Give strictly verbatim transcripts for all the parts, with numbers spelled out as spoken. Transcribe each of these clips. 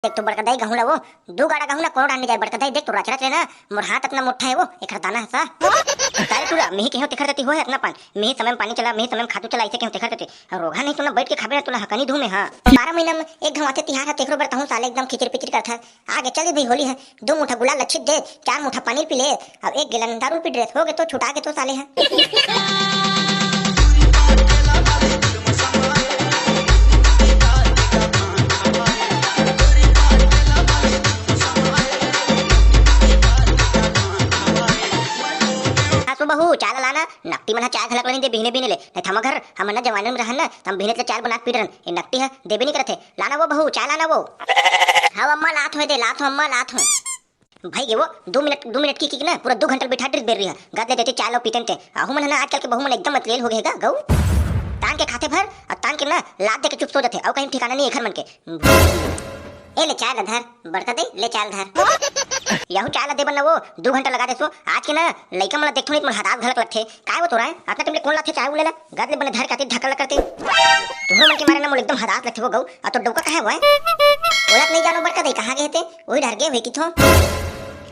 देख तो बड़का दाई, गहूं ला वो, दू गाड़ा गहूं ला कोनो डांड नइ जाय। बड़का दाई, देख तो रच रच ले ना, मोर हाथ अतना मोटा हे वो, एकर दाना हसा। सारे टूरा, मिही केहेंव तेखर सेती होय अतना पान, मिही समय में पानी चला, मिही समय में खातू चला, अइसे केहेंव तेखर सेती। अउ रोगहा नहीं तो ना बइठ के खाबे ना, तोला हकनी धूमे, हां। बारह महीना में एक घांव आथे तिहार ह, तेखरो बर तहूं साले एकदम खिचर पिचर करथस। आगे चल दे भाई, होली हे, दू मुठा गुलाल ल छिट दे, चार मुठा पनीर पी ले, अब एक गैलन दारू पी डरेस, हो गे तो छुटा गे तो साले ह। हाँ, सुबह हो, चाय ला लाना, नकटी मन ह चाय घलक ल नइ दे बिहने बिहने ले, नहीं थमा घर, हमन न जवानी में रहन न, त हम बिहने ले चाय बना के पी डरन, ए नकटी ह देबे नइ करथे, लाना वो बहू, चाय लाना वो। हाँ अम्मा, लात हों दे, लात हों अम्मा, लात हों। भाई गे वो, दू मिनट, दू मिनट की, की ना, पूरा दू घंटा ले बिठा डरिस बेर रही है। गद ले देते चाय लो पीते ते। आहू मन है ना, आजकल के बहू मन एकदम अतलेल हो गए हे गा, गऊ। तान के खाथे भर, अउ तान के ना, लात दे के चुप सो जाथे। अउ कहीं ठिकाना नहीं एखर मन के। ए ले चाय ला धर, बड़का दे, ले चाय ला धर। यहू चाय ला दे बन ना वो, दू घंटा लगा देसो। आज के ना, लइका मन ला देखथो नहीं, त मोर हदास घलक लगथे। काय वो तोरा, अतना टाइम ले कोन लाथे चाय उले ला? गद ले बने धर के आती ढकल ला करते। तुहू मन के मारे ना मोला एकदम हदास लगथे वो गऊ। अउ तो डौका कहाँ हे वो, हैं? ओला त नहीं जानो बड़का दे, कहाँ गे हे ते? वही डर गे हुई किथो।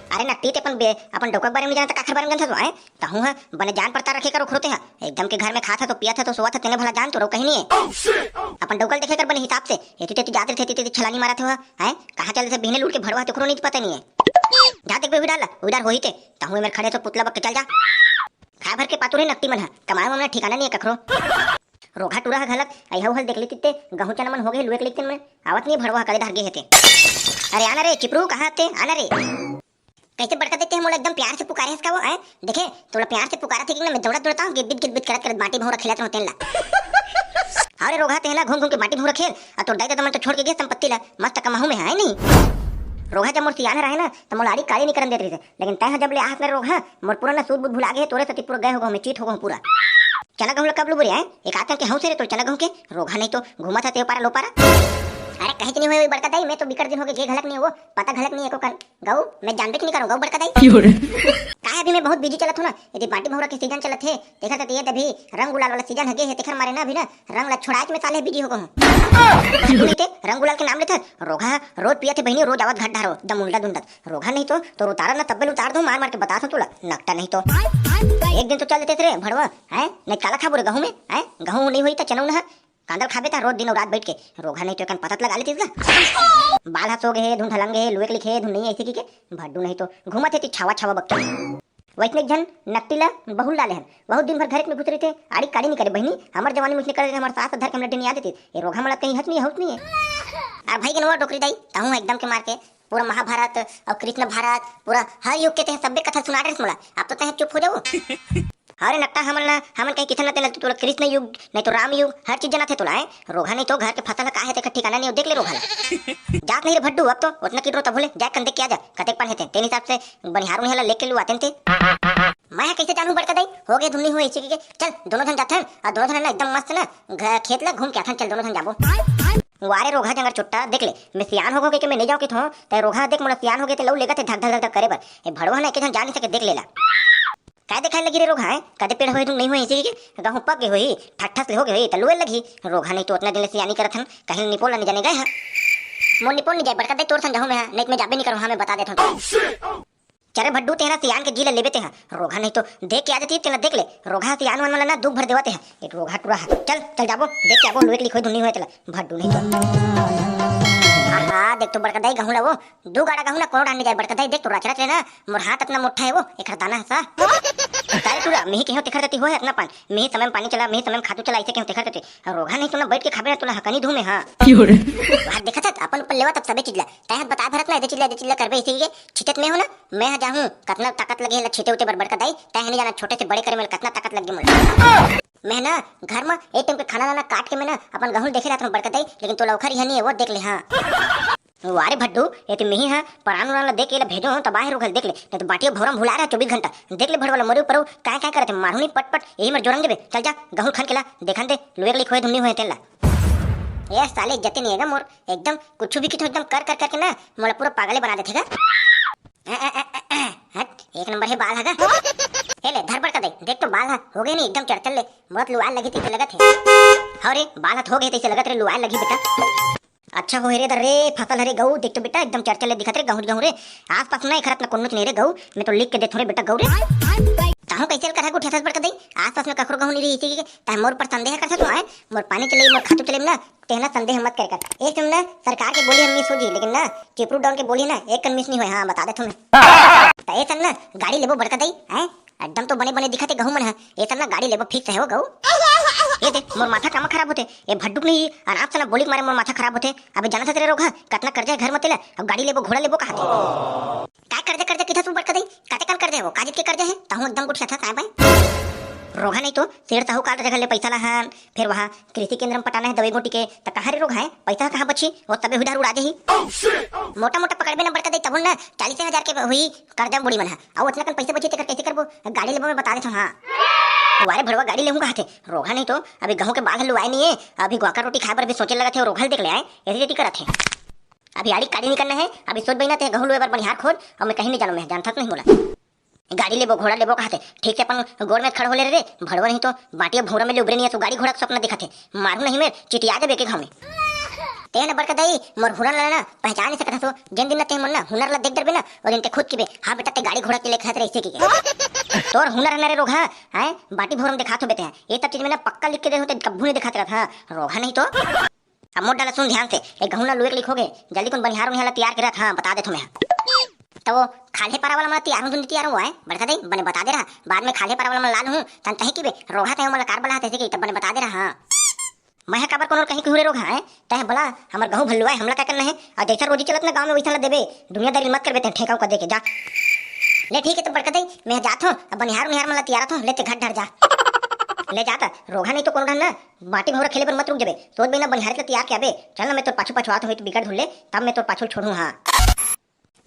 अरे नट्टी ते अपन बे-, अपन डौका के बारे में नहीं जानता, काखर बारे में जानता तो, हैं? तहूँ ह बने जान पड़ता रखे कर ओखरो ते ह। एकदम के घर में खात ह तो पियत ह तो सोवत ह, तेने भला जान तो रहो कहीं नहीं है। अपन डौका ल देखे कर बने हिसाब से, एती तेती जात रथे, तेती तेती छलानी मारत हो, हैं? कहाँ चले से बिहने लूट के भड़वा ह, तेखरो नहीं पता नहीं है। जा देखबे उही डाल, उही डाल होही ते, तहूँ एमेर खड़े तो पुतला बक के चल जा। खाए भर के पातुर हे नकटी मन ह, कमाए में ठिकाना नहीं है कखरो। रोगहा टूरा ह घलक, अइहू हल देख लेतिस ते, गहूं चना मन हो गे हे, लुए के लेतिन में, आवत नहीं भड़वा ह, कदे डहर गे हे ते। अरे आना रे, चिपरू, कहाँ ते? आना रे। कैसे बड़का दे ते ह मोला एकदम प्यार से पुकारे हस का वो, हैं? देखे, तोला प्यार से पुकारत हे कि ना, मैं दौड़त दौड़त आऊँ, गिरबिट गिरबिट करत करत बांटी भौंरा खेलत रहूँ तेन ला। अरे रोगहा, ते ह ना घूम घूम के बांटी भौंरा खेल, अउ तोर दाई ददा मन तो छोड़ के गे संपत्ति ला, मस्त कमाहूँ मैं, है नहीं? रोगहा जब मोर सियान रहे ना, त मोला आड़ी काली नहीं करन देत रहिस, लेकिन तैं ह जब ले आहस ना रोगहा, मोर पूरा ना सूद बूद भुला गे हे, तोरे सेती पूरा गए हो गहूँ मैं, चीट हो गहूँ पूरा। चना गहूं ला कब लुबो रे, हैं? एक आजकल के हंसे रे तोर चना गहूं के, रोगहा नहीं तो घूमत हे तेव पारा लो पारा। अरे कहीं नहीं होय बड़का दाई, मैं तो बिकट दिन हो गे, गे घलक नहीं हो, पता घलक नहीं है को कर। गऊ, मैं जानबे के नहीं करूँ गऊ बड़का दाई। काहे अभी मैं बहुत बिजी चलत हूँ ना, यदि बांटी भौंरा के सीजन चलत हे, तेखर सेती ये अभी रंग गुलाल वाला सीजन हगे हे, तेखर मारे ना अभी ना रंग ला छोड़ाए के मैं साले बिजी हो गए हूँ। नहीं ते रंग गुलाल के नाम लेथस, रोगहा रोज पियत हे बहिनी, रोज आवत घाट धारो, एकदम उल्टा दुंडत। रोगहा नहीं तो, तोर उतारा ना तब्बे ल उतार दूं, मार मार के बताथों तोला, नकटा नहीं तो। एक दिन तो चल देते रे भड़वा, हैं? नहीं काला खाबो रे गहूं में, हैं? गहूं नहीं होही त चनऊ न ह, कांदल खाबे त रोज दिन अउ रात बैठ के, रोगहा नहीं तो एकन पता त लगा लेतिस गा। बाल ह सो गे हे, धुन ढलंग गे हे, लुएक लिखे, धुन नहीं ऐसे की के, भड्डू नहीं तो, घूमत हे ती छावा छावा बक्के। वैसने एक झन नकटी ला बहुल डाले हन, बहुत दिन भर घर में घुस रहिथे, आड़ी काड़ी नहीं करे बहिनी, हमर जवानी में उसने करे रहे, हमर सास धर के हमला डिनिया देती, ये रोगहा मला कहीं हच नहीं, हौच नहीं है। आ भाई गनवा डोकरी दाई, तहूँ एकदम के मार के, पूरा महाभारत अउ कृष्ण भारत, पूरा हर युग के तेह सब्बे कथा सुना डरेस मोला। अब तो तेह चुप हो जाओ। अरे नकटा, हमन ना, हमन कहीं किथन ना तेला, तोला कृष्ण युग, नहीं तो राम युग, हर चीज जनाथे तोला, हैं? रोगहा नहीं तो घर के फसल का हे, तेकर ठिकाना नहीं हो, देख ले रोगहा ला। जात नहीं रे भड्डू, अब तो उतना किट रो तब होले, जा कंदे क्या जा, कतेक पान हेते, तेन हिसाब से बनिहार उनिहार ला लेके लुआतेन ते। मैं ह कैसे जानू बड़का दाई, हो गए धुन नहीं हो ऐसे की के, चल दोनों झन जाथन, और दोनों झन ना एकदम मस्त ना घ-, खेत ला घूम के आथन, चल दोनों झन जाबो। वारे रोगहा जंगर चुट्टा, देख ले, मैं सियान हो गो के, के मैं नहीं जाओ के थो, तै रोगहा देख मोला सियान हो गए ते लऊ लेगत हे धक धक धक धक करे बर। ए भड़वा ना एक झन जा नहीं सके, देख लेला। काय देखाय लगी रे रोगहा, हैं? कदे पेड़ होए धुन नहीं होए इसी के, गहूं पक गए होई, ठठस ले हो गए होई, त लुए लगी। रोगहा नहीं तो उतना दिन ले सियानी करत हन, कहीं निपोल नहीं जाने गए हैं। मोर निपोल नहीं जाए, बड़का दे तोर सन जाहूं मैं, हाँ, नहीं तो मैं जाबे नहीं करूं, हाँ, मैं बता देता हूं। चरे भड्डू, तेरा सियान के जी ले लेबे ते हा। रोगहा नहीं तो देख के आ जाती, तेला देख ले। रोगहा सियान वन वाला ना दुख भर देवा ते हा। एक रोगहा टुरा हा। चल, चल जाबो, देख के आबो, लुएक लिखोई धुन नहीं होए तेला। भड्डू नहीं तो। आहा, देख तो बड़का दाई गहूं ला वो। दू गाड़ा गहूं ला कोनो डांड नहीं जाए बड़का दाई, देख तो रच रच ले ना। मोर हाथ अतना मोटा है वो, एकर दाना हसा। सारे टुरा, मिही केहेंव तेखर सेती होए अतना पान। मिही समय में पानी चला, मिही समय में खातू चला, इसे केहेंव तेखर सेती। रोगहा नहीं तो ना बैठ के खाबे ना, तोला हकनी धूमे, हाँ। वाह, देखत हत, अपन ऊपर लेवत अब सबे चीज ला। तै हाथ बता भरत ना, एदे चीज ला, एदे चीज ला करबे इसी के। छिटत में हो ना, मैं ह जाहूं, कतना ताकत लगे हे ला छीटे उटे बर बड़का दाई, तै ह नहीं जाना छोटे से बड़े करे में कतना ताकत लग गे मोला। मैं ना घर में एक टाइम के खाना दाना काट के मैं ना अपन गहूं देखे रहत हूं बड़का दाई, लेकिन तोला ओखर इहा नहीं है, वो देख ले, हाँ। वारे भड्डू, ये तो मिही हा परान उरान ला देख के ला भेजो हूं, तब आहे रुखल देख ले, नहीं तो बाटिया भौरम भुला रहा चौबीस घंटा। देख ले भड़वा ला मोरे ऊपर वो काय काय करत है, मारू नहीं पट पट, यही मर जोरन देबे। चल जा, गहूं खान के ला, देखन दे, लुएक लिखोए धुन नहीं होए तेला। ए साले, इज्जते नहीं है गा मोर, एकदम कुछ भी किथो एकदम कर कर करके ना मोला पूरा पागले बना देथे गा। ए, ए, ए, ए, ए, हट, एक नंबर हे बाल हगा। ए ले, धर बड़का दाई, देख तो बाल हा, हो गए नहीं एकदम चरचर ले, मोला त लुआए लगी तैसे लगत हे। हाँ रे, बाल हा त हो गए तैसे लगत रे, लुआए लगी बेटा। अच्छा हो रे दर रे, फसल हरे गऊ, देख तो बेटा एकदम चरचर ले दिखत रे गहूं गहूं रे। आसपास ना एखर अतना कोन्नोच नहीं रे गऊ, मैं तो लिख के देथों रे बेटा गऊ रे। ताहू कैसे कर गुठियाथस बड़का दई? आसपास में कखरो गहूं नहीं रही इसी के, ताहे मोर पर संदेह करथस तू, आए? मोर पानी चले, मोर खातू चले ना, तेहना संदेह मत कर कर। एक तुम ना सरकार के बोली हम मिस हो जी, लेकिन ना चिपरू डॉन के बोली ना एक कन मिस नहीं होए, हाँ बता देथों मैं। त ए सन ना गाड़ी लेबो बड़का दई, हैं? एकदम तो बने बने दिखत हे गहूं मन ह। ए सन ना गाड़ी लेबो फिक्स हे वो गऊ। ए दे, मोर माथा कामा खराब होथे। ए भड्डुक नहीं, आराम से ना बोली के मारे मोर माथा खराब होथे। अबे जानत हस रे रोगहा, कतना कर्जा हे घर म तेला। अब गाड़ी लेबो, घोड़ा लेबो कहाथे। काय कर्जा कर्जा किथस बड़का दई? कते कन कर्जा हे वो? काजित के कर्जा हे? तहूं एकदम गुठियाथस आए बाय। रोगहा नहीं तो, सेठ साहूकार जगह ले पैसा लाहन, फिर वहाँ कृषि केंद्र में पटाना हे दवाई गोटी के, त कहाँ रे रोगहा हे? पैसा कहाँ बची? वो तबे हुदार उड़ा देही। मोटा मोटा पकड़बे ना बड़का दई, तबो ना चालीस हजार के हुई कर्जा बुड़ी मन ह। अउ अतना कन पैसा बची तेकर कैसे करबो? गाड़ी लेबो मैं बता देथों, हाँ। वारे भड़वा गाड़ी लेहूं कहाथे। रोगहा नहीं तो, अभी गहूं के बाल ह लुआए नहीं हे, अभी ग्वाकर रोटी खाए बर भी सोचे लगत हे, रोगहा ल देख ले आए, एसीडिटी करत हे। अभी आड़ी काड़ी निकलना हे, अभी सोच बहिना ते गहूं लुए बर बनिहार खोज, अउ मैं कहीं नहीं जानों, मैं जानथस नहीं मोला। गाड़ी लेबो, घोड़ा लेबो कहाथे, ठीक से अपन गोड़ में खड़ हो ले रे, भड़वा नहीं तो बाटिया भौरा में ले उबरे नहीं हे, तो गाड़ी घोड़ा के सपना दिखत हे, मारू नहीं मैं, चिटिया देबे के घाव में। ते ना बड़का दई, मोर हुनर ला ना पहचान नहीं सकत हस, जेन दिन ना ते मोर ना हुनर ला देख डरबे ना, ओ दिन ते खुद किबे, हाँ बेटा ते गाड़ी घोड़ा के लेके हाथ रहिसे की के। तोर हुनर है ना रे रोगहा, हैं? बाटी भौरा में दिखात हो बेटे हैं, ये सब चीज में ना पक्का लिख के दे होते, कब्बू नहीं दिखाते रहत, हाँ, रोगहा नहीं तो। अब मोर डाला सुन ध्यान से, ए गहूं ला लुए के लिखोगे, जल्दी कोन बनिहार उनिहार ला तैयार के रहा था, बता देथों मैं। त वो खाल्हे पारा वाला मन ला तैयार हूं, सुन तैयार हूं, आए? बड़का दई, बने बता दे रहा, बाद में खाल्हे पारा वाला मन ला लूं, तन तही की बे, रोगहा तय मोला कार बला तैसे की, तब बने बता दे रहा, हाँ। मैं ह काबर कोनो कहीं कहूं रे रोगहा, आए? तय बला, हमर गहूं भल्लू आए, हमला का करना हे? अउ जैसा रोजी चलत ना गांव में वैसा ला देबे, दुनियादारी मत करबे तय ठेका उका दे के, जा। ले ठीक हे त बड़का दई, मैं जात हूं, अब बनिहार उनिहार मन ला तैयार हूं, ले ते घर डर जा। ले जाता, रोगहा नहीं तो कोनो ढंग ना, बाटी भौरा खेले बर मत रुक जबे। सोच बहिना बनिहारित ल तैयार के आबे। चल ना, मैं तोर पाछू पाछू आत होई, तू बिकट धुन ले, तब मैं तोर पाछू ल छोड़हूं, हाँ।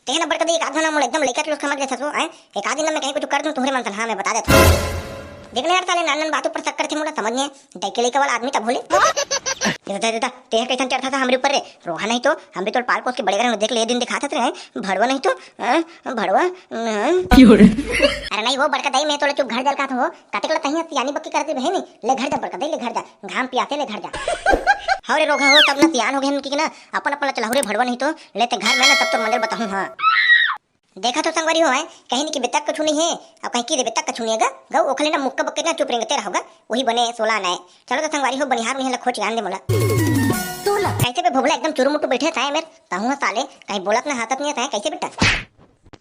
तेहे ना बड़का दई, एक आध घंटा मोला एकदम लइका के लोग समझ लेथस वो, हैं? एक आध दिन में कहीं कुछ कर दूं तुम्हरे मन सन, हाँ, मैं बता देथों। देख ना यार, साले नान नान बातों पर शक करथे, मोला समझ नहीं आए। दई के लइका वाला आदमी तब होले। दे, दे, दे, दे, तेहे कैसन चढ़ता था हमरे ऊपर रे? रोहा नहीं तो, हम भी तोर पाल पोस के बड़े करे, देख ले, ये दिन दिखात हस रे, हैं? भड़वा नहीं तो, हैं? भड़वा, हैं? अरे नहीं वो बड़का दई, मैं तोला चुप घर जल का था वो, कतेक ला तहिया सियानी बक्की करत रहे बहिनी, ले घर जा बड़का दई, ले घर जा, घाम पियासे ले घर जा। हव रे रोगहा हो, सब ना सियान हो गे हन कि ना, अपन अपन ला चलाहू रे भड़वा नहीं तो, ले ते घर में ना तब तोर मंदिर बताहूं, हाँ। देखा तो संगवारी हो, हैं, कहीं नहीं कि बेतक कछु नहीं है, अब कहीं की रे बेतक कछु नहीं है गा, गऊ ओखले ना मुक्का बक्के ना चुप रेंगते रहोगा, वही बने सोला ना है। चलो तो संगवारी हो, बनिहार उनिहार ला खोज के आन दे मोला। तोला। कैसे बे भोभला एकदम चुरुमुटु बैठे था मेर, तहूं साले, कहीं बोलत ना हाथत नहीं था, कैसे बेटा?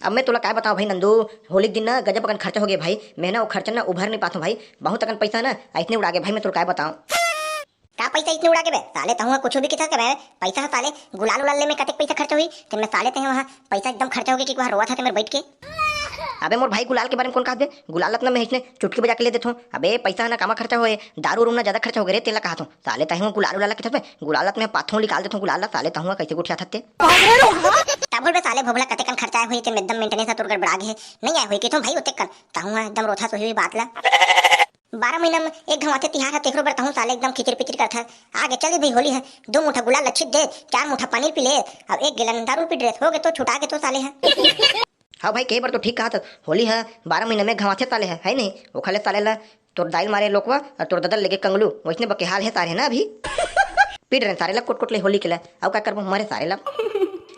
अब मैं तोला काय बताओं भाई नंदू, होली के दिन ना गजब अकन खर्चा हो गया भाई। मैं ना वो खर्चा ना उभर नहीं पाता भाई, बहुत अकन पैसा ना ऐसने उड़ा गया भाई, मैं तोला काय बताओं। का पैसा इसने उड़ा के बे? साले तहूं कुछ भी किथा के बे, पैसा है साले, गुलाल उलाल ले में कतेक पैसा खर्चा हुई, ते मैं साले ते वहां पैसा एकदम खर्चा हो गया कि वहां रोवा था ते मेरे बैठ के। अबे मोर भाई गुलाल के बारे में कौन कहा दे? गुलाल अपना मैं इसने चुटकी बजा के ले देता हूँ। अबे पैसा है ना कामा खर्चा होए, दारू उरू ना ज्यादा खर्चा हो गए रे, तेला कहा था। साले तहूं गुलाल उलाल के थपे, गुलाल अपने पाथों निकाल देता हूँ, गुलाल ला साले तहूं कैसे गुठिया थते। तब बोल बे साले भोभला कतेकन खर्चा हुई ते एकदम मेंटेनेंस तोर गड़बड़ा गे हे। नहीं आए हुई कि तुम भाई उतेकन, तहूं एकदम रोथा सोही हुई बात ला। बारह महीना में एक घमाथे तिहार है, तेकरो बर तहूं साले एकदम खिचर पिचर करथा। आगे चल दे भाई होली है, दो मुठा गुलाल लच्छित दे, चार मुठा पानी पी ले, अब एक गैलन दारू पी ड्रेस हो गए तो छुटा के तो साले है। हाँ भाई, कई बार तो ठीक कहा था, होली है, बारह महीना में घमाथे साले है, है नहीं? ओखले साले ला तोर दाइल मारे लोकवा और तोर ददल लेके कंगलू, वैसने बके हाल है सारे ना अभी। पीट रहे सारे ला कोट कोट ले होली के ला, अब का करबो मारे सारे ला।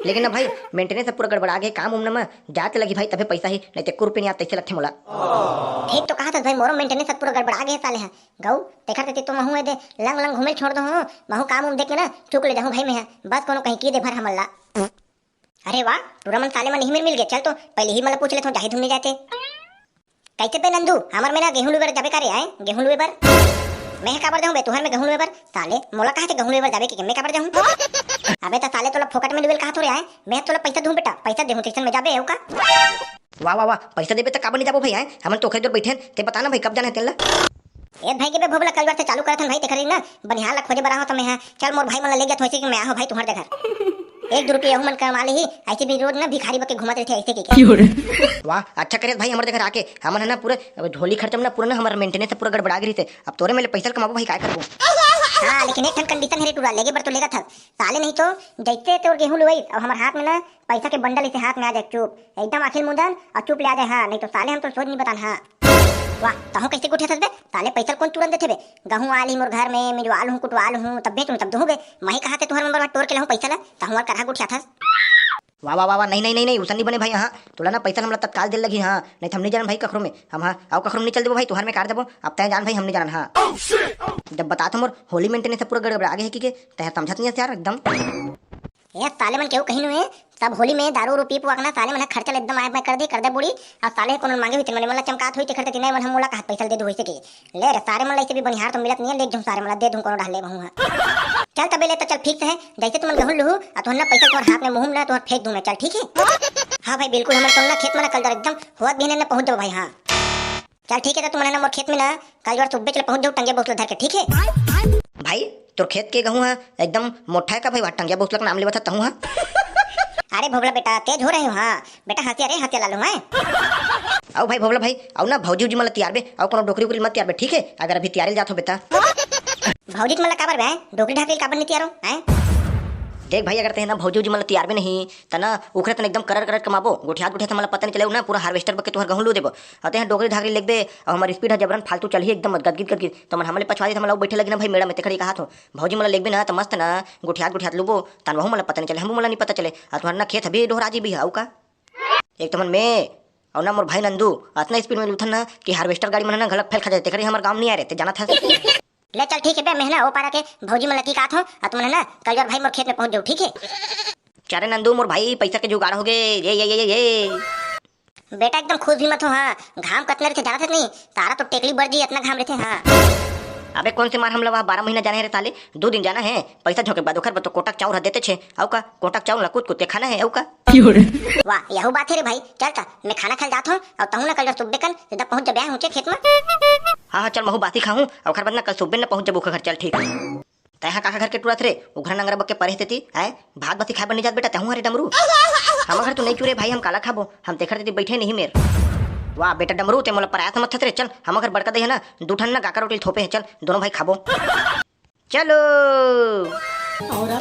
लेकिन ना भाई, मेंटेनेंस पूरा गड़बड़ा गे, काम उम ना में जात लगी भाई, तबे पैसा ही, नहीं ते कुरुपे नहीं आत, तैसे लगथे मोला। ठीक तो कहा था भाई, मोरो मेंटेनेंस पूरा गड़बड़ा गे साले है। गऊ, तेखर ते तो महू ए दे लंग लंग घूमे छोड़ दो हूँ, महू काम उम देख के ना चुक ले जाहूँ भाई मैं है। बस कोनो कहीं की दे भर हमला। अरे वाह, टूरा मन साले मन इही मेर मिल गे। चल तो पहले ही मला पूछ लेथों, जाही धुन नहीं जाते। कैसे बे नंदू, हमर मेर गेहूं लुए बर जाबे का रे, आए? गेहूं लुए बर? मैं काबर जाहूं बे तुहर में गेहूं लुए बर? साले मोला कहा थे गेहूं लुए बर जाबे के, मैं काबर जाहूं? अबे त साले तोला फोकट में लुए कहा थोरे आए, मैं तोला पैसा दूं बेटा, पैसा देहूं तैसन में जाबे एहू का? वाह वाह वाह, पैसा देबे त काबर नहीं जाबो भाई, आए? हमन तो ओखरे जोर बैठे हन, ते बता ना भाई कब जाना है तेला? ए भाई के बे भोभला, कल बार से चालू करत हन भाई, तेखर ना बनिहार ला खोजे बर आहो त मैं हा, चल मोर भाई मन ला ले जात होइसे कि मैं आहो भाई तुम्हार जगह। एक दो रुपया एहू मन कमा लेही, ऐसे भी रोज ना भिखारी बके घूमत रहते ऐसे की क्या? वाह, अच्छा करे भाई हमर जगह आके, हमन है ना पूरे अब होली खर्चा में ना पूरा ना हमारा मेंटेनेंस पूरा गड़बड़ा गे रहिसे। अब तोरे मेले पैसा कमाबो भाई, काय करबो? हाँ, लेकिन एक ठन कंडीशन है रे टूरा, लेगे बर तो लेगा था साले, नहीं तो जैसे तोर गेहूं लुआई, अब हमारे हाथ में ना पैसा के बंडल इसे हाथ में आ जाए चुप, एकदम आखिल मुंदन और चुप ले आ जाए, हाँ, नहीं तो साले हम तो सोच नहीं बतान, हाँ। वाह, तहूं कइसे गोठियाथस बे? साले पइसा ल कोन तुरंत देथे बे? गहूं आल ही मोर घर में, मिंजवा लूं, कुटवा लूं, तब बेच लूं, तब दूं बे। मही कहा के तुंहर मन बर टोर के लहूं पइसा ल, तहूं अल करहा गोठियाथस। वाह, वाह, वाह, वाह, नहीं, नहीं, नहीं, नहीं, उसन नहीं बने भाई, हाँ। तोला ना पइसा हमला तत्काल दे लगही, हाँ। नहीं त हम नहीं जानन भाई कखरो में। हम, हाँ, अउ कखरो नहीं चल देबो भाई, तुंहर में कार देबो। अब तैं जान भाई, हम नहीं जानन, हाँ। जब बतात हमर होली maintenance ह पूरा गड़बड़ा गे हे कि के, तैं समझत नहीं हस यार एकदम। ए, साले मन केहू कहीं नु हे, सब होली में दारू उरू पी पुआ के ना साले मन ह खर्चा ल एकदम आय बाय कर दे, कर दे बूढ़ी। अउ साले कोनो मांगे होही तेन मन ला चमकात होही, तेखर तेती नहीं मन ह मोला कहत पइसा ल दे दू होइसे के। ले रे, सारे मन ला अइसे भी बनिहार तो मिलत नहीं हे, ले जहूं सारे मन ला दे दूं कोनो डहर ले बहूं हा। चल तबे ले तो चल, fix हे, जइसे तुमन गहूं लुहू, अउ तुंहर ना पइसा तुंहर हाथ में मुहूं ना तुंहर फेंक दूं मैं, चल ठीक हे? हाँ भाई, बिल्कुल, हमर टोंगना खेत में ना कल दर एकदम होत बिहने ना पहुंच जाबो भाई, हाँ। चल ठीक हे, त तुमन ना मोर खेत में ना कल जोर सुबह चले पहुंच जाहू टंगिया बउसला धर के, ठीक हे? भाई, तोर खेत के गहूं हा एकदम मोटा हे का भाई, वहाँ टंगिया बउसला के नाम लेवत हा तहूं हा। अरे भोभला बेटा, तेज हो रहे हो, हाँ। बेटा हंसिया रे, हंसिया लालू, हैं? अउ भाई भोभला भाई, अउ ना भौजी उजी मन ला तियारबे, अउ कोनो डोकरी उकरी मत तियारबे, ठीक हे? अगर अभी तियारे ल जात हो बेटा। भौजी मन ला काबर बे, हैं? डोकरी ढाकरी ल काबर नहीं तियारो, हैं? देख भाई, अगर तैं ना भौजी उजी मन ला तियारबे नहीं, त ना उखरे तन एकदम करर करर कमाबो, गोठियात गोठियात हमला पता नहीं चले ना, पूरा harvester बके तुंहर गहूं लू देबो। अउ तैं डोकरी ढाकरी लेगबे, अउ हमर speed ह जबरन फालतू चलही एकदम गदगिद गदगिद, त मन हमले पछवा दे, हमला अउ बैठे लगी ना भाई मेड़ा में, तेखर कहात हो। भौजी मन ला लेगबे ना, त मस्त ना गोठियात गोठियात लूबो, तन वहू मन ला पता नहीं चले, हमू मन ला नहीं पता चले। अउ तुंहर ना खेत अभी डोहरा जी भी हे, अउ का? एक तो मन में, अउ ना मोर भाई नंदू, अतना speed में लूथन ना कि harvester गाड़ी मन ना घलक फेल खा जाथे, तेखर हमर गांव नहीं आ रहे, ते जानत हस। ले चल ठीक हे बे, मैं ना ओ पारा के भौजी मन ला की कहत हो, अउ तुमन ना कल जोर भाई मोर खेत में पहुंच जाहू, ठीक हे? चारे नंदू मोर भाई, पइसा के जुगाड़ हो गे, ये, ये, ये, ये, ये। बेटा एकदम खुश भी मत हो, हाँ, घाम कतना रहिथे जानत हस नहीं, सारा तो टेकली बर जी अतना घाम रहिथे, हाँ। अबे कोन से मार हमला वहाँ बारह महीना जाना हे रे साले, दू दिन जाना हे, पइसा झोंके बाद ओखर बर तो कोटक चाउर ह देते छे, अउ का, कोटक चाउर ला कुत कुत के खाना हे, अउ का। वाह, यहू बात हे रे भाई, चल त, मैं खाना खाए ल जात हूँ, अउ तहूँ ना कल जब सुबह कन, सीधा पहुँच जाबे ऊँचे खेत में। हाँ, हाँ, चल, महू बासी खाहूँ, अउ ओखर बाद ना कल सुबह ना पहुँच जाबो ओखर घर, चल ठीक। तैं हा काका घर के टुरत रे, उघरा नंगरा बक के परे हे तेती, हैं? भात बासी खाए बर नहीं जात बेटा, तहूँ हरे डमरू। हमर घर तो नहीं चुरे भाई, हम काला खाबो, हम तेखर तेती बैठे नहीं मेर। वाह बेटा डमरू, ते मोला पराया समझत रे, चल, हमर घर बड़का दई हे ना, दू ठन ना गाका रोटी ल थोपे हे, चल, दोनों भाई खाबो। चलो।